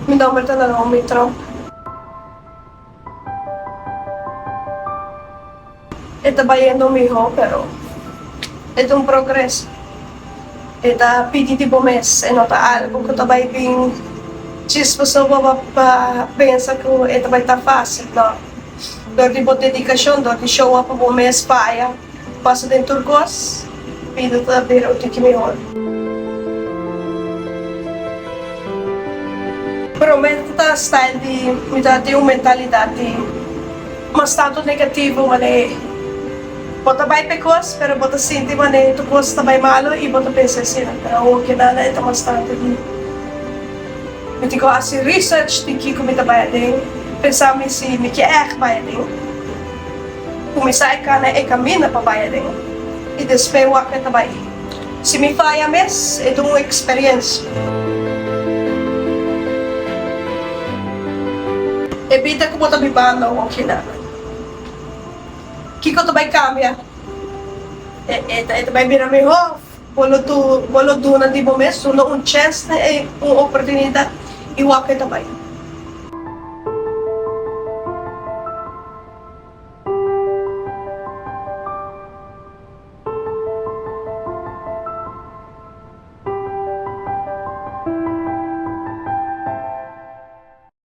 Mi nomber ta Naomi Tromp. E ta bayendo miho pero e ta un progreso. E ta pidi di bo mes, e no ta algo ku ta bai bin djis pasobra bo a pensa ku e ta bai ta fásil, no. Dor di bo dedikashon, dor di show up pa bo mes faya, pasa den tur kos, bida ta bira un tiki mihor. Promé ta style di mi ta tin un mentalidat di mas tantu negativo manera bo ta bai p'e kos pero bo ta sinti manera tur kos ta bai malu i bo ta pensa asina pero awor ke nada e ta mas tantu di mi tin ku hasi research di kiko mi ta bai aden pensa mi si mi ke ègt bai aden kuminsá e kana e kaminda pa bai aden i despues wak e ta bai. Si mi faya mes, e ta un experiencia. E bida ku bo ta bibando awor-kina, kiko ta bai kambia? E ta bai bira mihó? Bo lo bo lo duna di bo mes, duna un chens, un oportunidat i wak e ta bai.